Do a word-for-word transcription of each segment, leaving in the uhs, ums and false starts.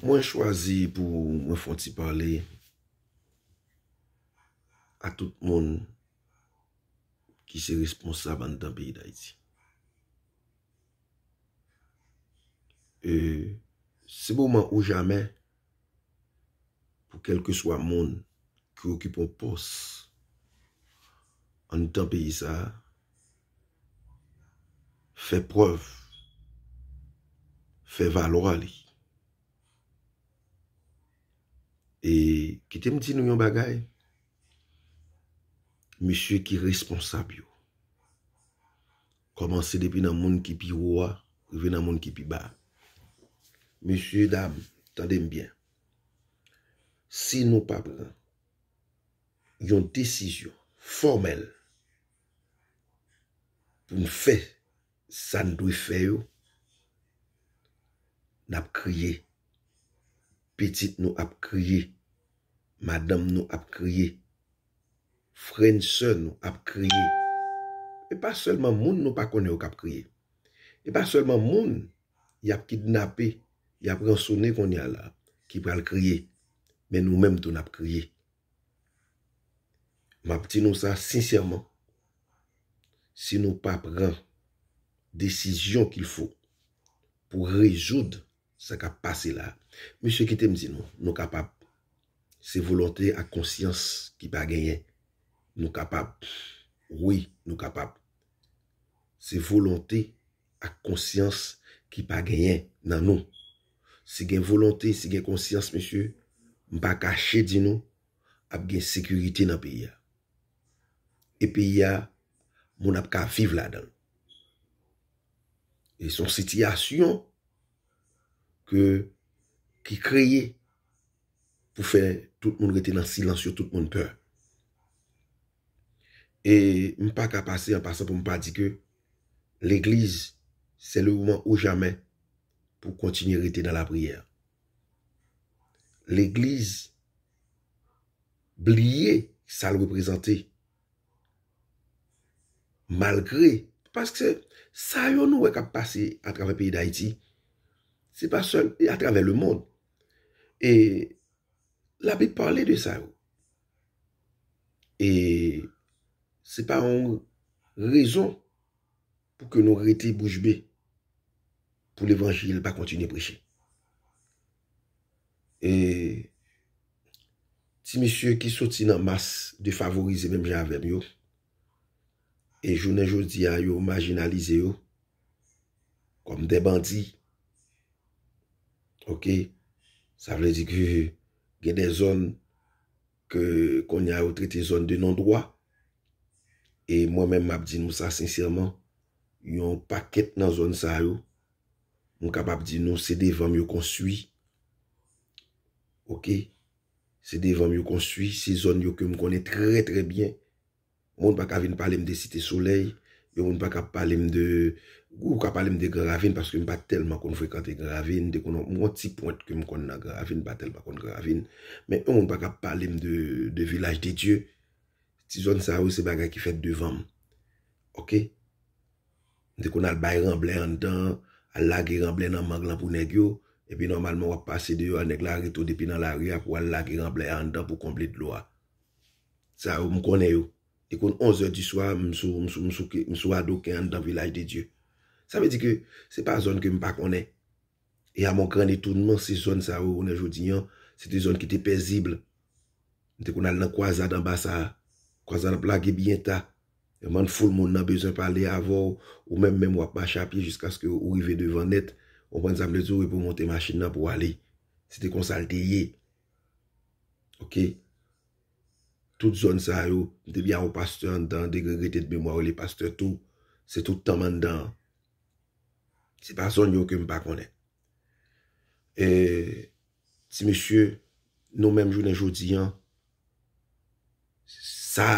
Mwen chwazi pou mwen fè yon ti pale a tout moun ki se responsab anndan peyi Dayiti. E se moman ou jamè pou kèlkeswa moun ki okipe yon pòs anndan peyi sa a, fè prèv, fè valwa li. E kite m di nou yon bagay, mesye ki responsab yo, kòmanse depi nan moun ki pi wo a, rive nan moun ki pi ba a. Mesye, dam, tande m byen. Si nou pa pran yon desizyon fòmèl pou n fè sa n dwe fè yo, n ap kriye. Pitit nou ap kriye. Madanm nou ap kriye. Frè n sè nou ap kriye. E pa sèlman moun nou pa konnen yo k ap kriye. E pa sèlman moun y ap kidnape, y ap ransone kounye a la, ki pral kriye. Men nou menm tou n ap kriye. M ap di nou sa sensèman. Si nou pa pran desizyon qu'il faut pou rezoud sa k ap pase la, mesye, kite m di nou, nou kapab. Se volonte ak konsyans ki pa genyen. Nou kapab. Wi, nou kapab. Se volonte ak konsyans ki pa genyen nan nou. Si gen volonte, si gen konsyans, mesye, m pa kache di nou, ap gen sekirite nan peyi a. E peyi a, moun ap ka viv ladan l. E se yon sitiyasyon ke, ki kreye pou fè tout moun rete nan silans yo, tout moun pè. E m pa ka pase an pasan pou m pa di ke legliz, se le moman ou jamè pou kontinye rete nan lapriyè. Legliz bliye sa l reprezante. Malgre, paske sa yo nou wè k ap pase atravè peyi Dayiti, se pa sèl, e atravè lemonn. E Labib pale de sa yo. E se pa yon rezon pou ke nou rete bouch be, pou levanjil pa kontinye preche. E ti mesye ki soti nan mas defavorize menm jan avè m yo, e jounen jodi a yo majinalize yo kòm de bandi. Oke? Sa vle di ke gen de zòn ke kounye a yo trete zòn de non dwa. E mwen menm, m ap di nou sa sensèman, yon pakèt nan zòn sa yo, m kapab di nou se devan m yo konstwi. Oke? Se devan m yo konstwi, se zòn yo ke m konnen trè, trè byen. Moun pa ka vin pale m de Site Solèy, yon moun pa ka pale m de, ou ka pale m de Gran Ravin, paske m pa tèlman konn frekante Gran Ravin, m te konn yon ti pwent ke m konn nan Gran Ravin, m pa tèlman konn Gran Ravin. Men yon moun pa ka pale m de, de Vilaj de Dye. Ti zòn sa yo, se bagay ki fèt devan m. Oke? M te konn al bay ranblè anndan, al lage ranblè nan mang lan pou nèg yo, epi nòmalman w ap pase deyò a, nèg la arete w depi nan lari a pou al lage ranblè a anndan pou konble dlo a. Sa yo, m konnen yo. Li konn onz è di swa, m sou, m sou, m sou, m sou adoken anndan Vilaj de Dye. Sa vle di ke se pa zòn ke m pa konnen. E a mon grand etounman, se zòn sa yo, jounen jodi an, se te zòn ki te pezib. M te konn al nan kwazad anba sa a. Kwazad ap lage byen ta. Yon bann foul moun nan bezwen pale avè w, ou menm menm w ap mache a pye jiskaske ou rive devan nèt. Ou konprann sa m vle di w, epi w monte machin nan pou w ale. Se te konsa l te ye. Oke? Tout zòn sa yo, m te byen yon pastè anndan, de regrete de memwa, rele pastè tou. Se tout tan m anndan an. Se pa zòn yo ke m pa konnen. E, ti mesye, nou menm jounen jodi an, sa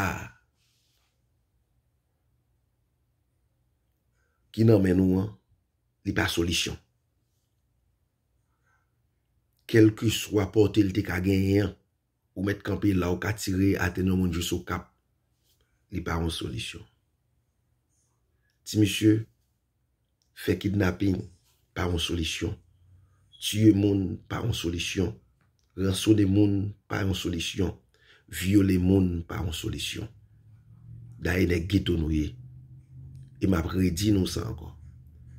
ki nan men nou an, li pa solisyon. Kèlkeswa pòte l te ka genyen an, ou mèt kanpe la, ou ka tire atè nan moun jis Okap. Li pa yon solisyon. Ti mesye, fè kidnaping pa yon solisyon. Tiye moun pa yon solisyon. Ransone moun pa yon solisyon. Vyole moun pa yon solisyon. Dayè nèg geto nou ye. E m ap redi nou sa ankò.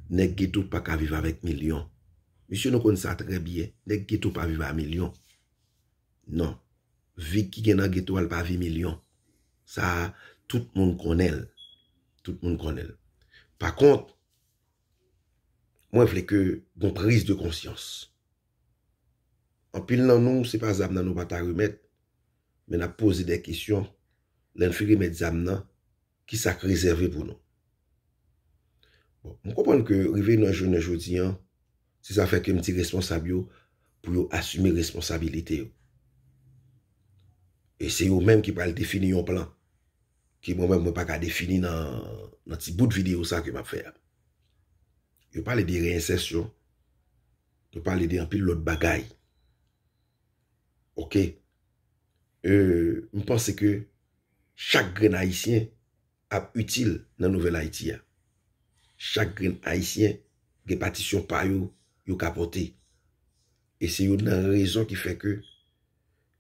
Nèg geto pa ka viv avèk milyon. Mesye, nou konn sa trè byen. Nèg geto pa viv a milyon. Non. Vi ki gen nan geto a, l pa vi milyon. Sa, tout moun konnen l. Tout moun konnen l. Pa kont, mwen vle ke gon priz de konsyans. Anpil nan nou, se pa zam nan nou pa ta remèt, men n ap poze de kesyon. Lè n fin remèt zam nan, ki sa k rezève pou nou? Bon, m konprann ke rive nan jounen jodi an, se sa fè ke m di responsab yo pou yo asime responsabilite yo. E se yo menm ki pral defini yon plan ke mwen menm mwen pa ka defini nan, nan ti bout videyo sa ke m ap fè a. Yo pale de reyensèsyon, yo pale de anpil lòt bagay. Oke. E, m panse ke chak grenn Ayisyen ap itil nan nouvèl Ayiti a. Chak grenn Ayisyen gen patisyon pa yo, yo ka pote. E se youn nan rezon ki fè ke,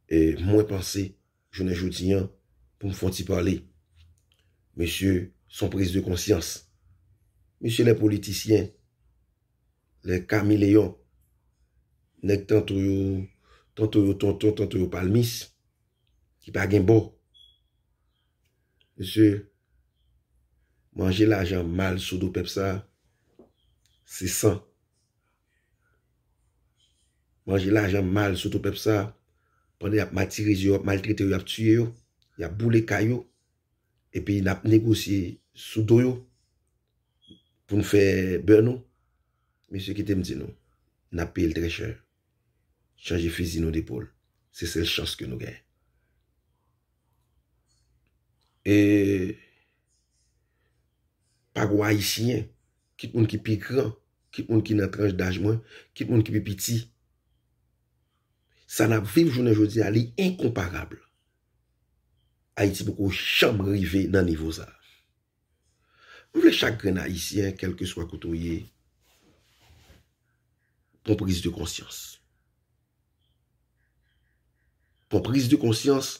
e, mwen panse, jounen jodi an, pou m fè yon ti pale. Mesye, se yon priz de konsyans. Mesye, lè politisyen, lè kameleyon, nèg tanto yo, tanto yo tonton, tanto yo palmis, ki pa gen bò. Mesye, manje lajan mal sou do pèp sa, se san. Manje lajan mal sou do pèp sa, pandan y ap matirize yo, y ap maltrete yo, y ap tiye yo, y ap boule kay yo, epi n ap negosye sou do yo pou n fè bè nou. Mesye, kite m di nou, n ap peye l trè chè. Chanje fizi nou depòl. Se sèl chans ke nou genyen. E pa gon Ayisyen, kit moun ki pi gran, kit moun ki nan tranch daj mwen, kit moun ki pi piti. Sa n ap viv jounen jodi a, li enkonparab. Ayiti poko janm rive nan nivo sa. M vle chak grenn Ayisyen, kèlkeswa kote w ye, pran priz de konsyans. Pran priz de konsyans,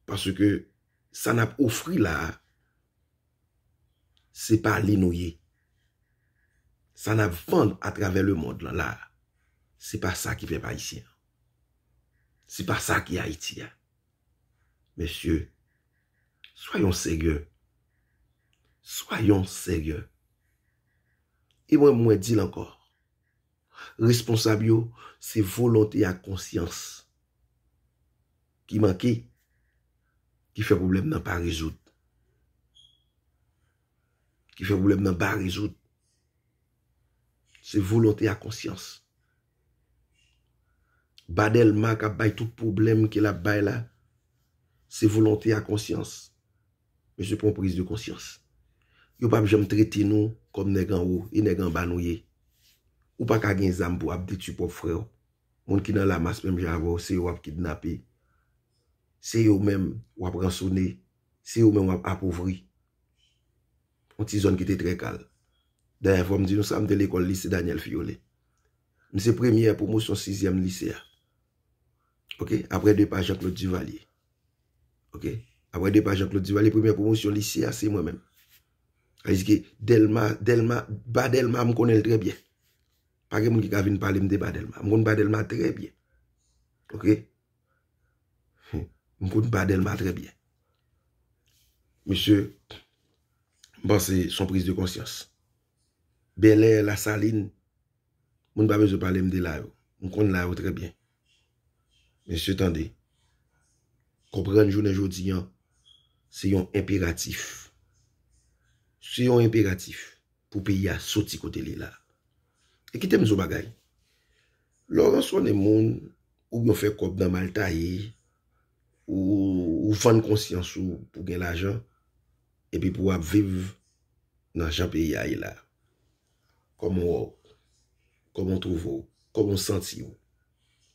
paske sa n ap ofri la a, se pa li nou ye. Sa n ap vann atravè lemonn lan la a, se pa sa ki pèp ayisyen an. Se pa sa ki Ayiti a. Mesye, soyons sérieux. Soyons sérieux. E mwen, mwen di l ankò. Responsab yo, se volonte ak konsyans ki manke, ki fè pwoblèm nan pa rezoud. Ki fè pwoblèm nan pa rezoud. Se volonte ak konsyans. Ba Dèlma k ap bay tout pwoblèm ke l ap bay la, se volonte ak konsyans. Mesye, pran priz de konsyans. Yo p ap janm trete nou kòm nèg anwo, e nèg anba nou ye. Ou pa ka gen zam pou w ap detwi pwòp frè w. Moun ki nan lamas menm jan avè w, se yo w ap kidnape. Se yo menm w ap ransone. Se yo menm w ap apovri. Yon ti zòn ki te trè kal. Dayè, fò m di nou sa, m te lekòl lise Daniel Fiolet. M se premyè pwomosyon sizyèm lise a. Oke? Apre depa Jean Claude Duvalier. Oke? Apre depa Jean Claude Duvalier, premyè pwomosyon lise a, se mwen menm. Sa vle di ke Dèlma, Dèlma, ba Dèlma, m konnen l trè byen. Pa gen moun ki ka vin pale m de ba Dèlma. M konn ba Dèlma trè byen. Oke? M konn ba Dèlma trè byen. Mesye, m panse se yon priz de konsyans. Bèlè, Lasalin, moun pa bezwen pale m de la yo. M konn la yo trè byen. Mesye, tande. Konprann jounen jodi an, se yon enperatif. Se yon enperatif pou peyi a soti kote li la. E kite m di w bagay. Lè w ransone moun, oubyen w fè kòb nan mal taye, ou, ou vann konsyans ou pou gen lajan, epi pou w ap viv nan jan peyi a ye la. Kòman w wè w? Kòman w twouve w? Kòman w santi w?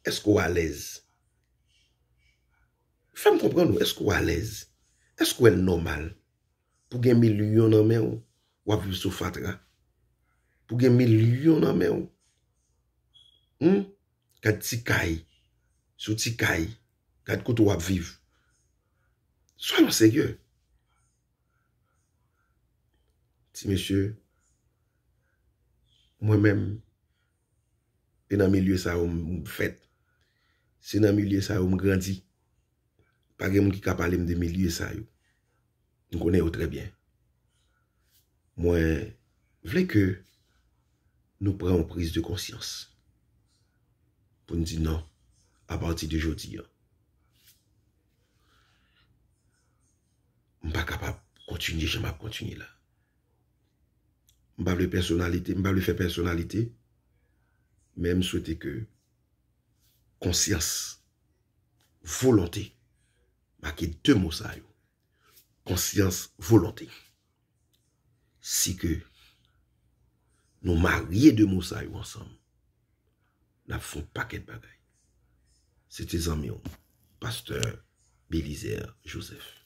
Èske w alèz? Fè m konprann ou, èske w alèz? Èske w wè l nòmal pou gen milyon nan men w, w ap viv sou fatra? Pou gen milyon nan men w, Hmm? Gad ti kay. Sou ti kay. Gad kote w ap viv. Soyons sérieux. Ti mesye, mwen menm, e nan milye sa yo m fèt. Se nan milye sa yo m grandi. Pa gen moun ki ka pale m de milye sa yo. M konnen yo trè byen. Mwen vle ke nou pran yon priz de konsyans pou n di non, apati de jodi a, m pa kapab kontinye jan m ap kontinye la. M pa vle pèsonalite, m pa vle fè pèsonalite, men m swete ke konsyans, volonte, make de mo sa yo. Konsyans, volonte. Si ke nou marye de mo sa yo ansanm, n ap fè yon pakèt bagay. Se te zanmi w, Pastè Belizaire Joseph.